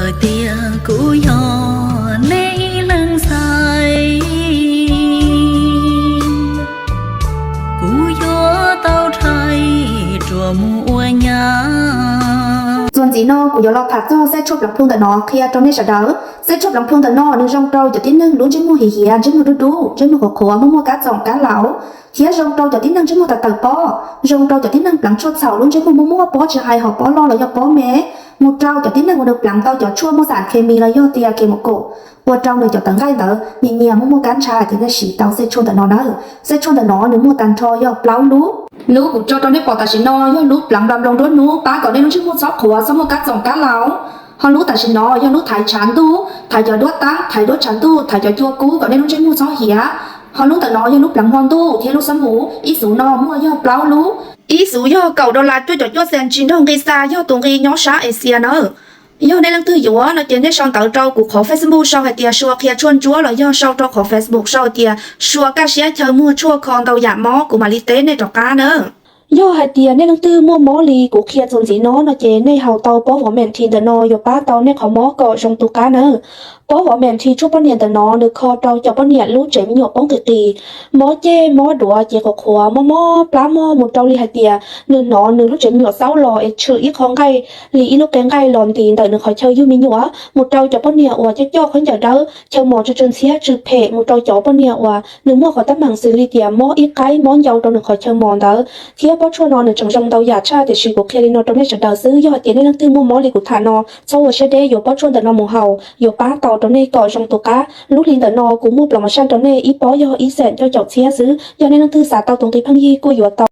Tias kuv yog nej ib leeg ntxhais, kuv yuav tau rhais ruam mus ua nyab. Txuas ntxiv no kuv yuav los tham txog xeeb tshuaj pleev plhu ntawm no qhia rau nej sawv daws. Xeeb tshuaj pleev plhu ntawm no nws zoo rau cov tib neeg lub ntsej muag hiav hiav, ntsej muag dub dub, ntsej muag qhuav qhuav, muaj muaj kab txoom kab laus, thiab zoo rau cov tib neeg ntsej muag tawm tawm pob, zoo rau cov tib neeg pleev tshuaj txhaum lub ntsej muag muaj muaj pob tsis hais hom pob loj los yog pob me, mus rau cov tib neeg uas nws pleev tau cov tshuaj muaj xam khes mis los yog tias khes mus kom ua rau nws cov tawv nqaij ntawd nyias nyias muaj muaj kab ntsha, ces nej siv tau xeeb tshuaj ntawm no nawb. Xeeb tshuaj ntawm no nws muaj tag nrho yog plaub lub. Lub kuv tso rau nej pom tam sim no yog lub pleev npla nploos nruab hnub pab kom nej lub ntsej muag txhob qhuav, txhob muaj kab txoom kab laus. Ho lub tam sim no yog lub thaiv tshav ntuj, thaiv cov duab tab, thaiv duab tshav ntuj, thaiv cov cua kub kom nej lub ntsej muag txhob hiav. Ho lub ntawm no yog lub pleev hmo ntuj thiab lub xab npum. Ib xuv no muaj yog plaub lub. Ib xuv yog kaum dollar cuaj caum cuaj cent tsis nrog nqi xa, yog tus nqi nyob sab Asia nawb. Yog nej leej twg yuav no ces nej sau ntawv rau kuv qhov Facebook sau hais tias Sua qhia tshuaj ntsuab los yog sau rau qhov Facebook sau hais tias Sua kaj siab chaw muag tshuaj kho ntau yam mob, kuv mam li teb nej rov qab nawb. Yog hais tias nej leej twg muaj mob li kuv qhia txuas ntxiv no no ces nej haus tau pob vov meem thi ntawm no yuav pab tau nej qhov mob kom zoo tu qab nawb. Pob vov meem thi tshuaj poj niam ntawm no nws kho rau cov poj niam lub tsev me nyuam poob qis qis, mob ceg mob duav, ces qhuav qhuav mob mob plab mog, mus rau li hais tias nws hnov nws lub tsev me nyuam xaub los es tshwm ib qho nqaij li ib lub qe nqaij los ntis ntawm nws qhov chaw ywg me nyuam, mus rau cov poj niam uas coj coj khaub ncaws dawb, chaw mos tsw tsw ntxhiab tsw phem, mus rau cov poj niam uas nws muaj qhov teeb meem xws li tias mob ib qaib mob ncau rau nws qhov chaw mos ntawd. Thiab pob tshuaj no nws tseem zoo ntau yam tshaj, tiam sis kuv qhia li no rau nej sawv daws xwb. Yog hais tias nej leej twg muaj mob li kuv tham no, txhob ua siab deb, yuav pob tshuaj ntawm no mus haus, yuav pab tau rau nej kom zoo tu qab. Lub hli ntawm no kuv muaj plomotion rau nej ib pob yog ib xeem cuaj caum txhiab xwb. Yog nej leej twg xav tau tus nqi pheej yig kuj yuav tau.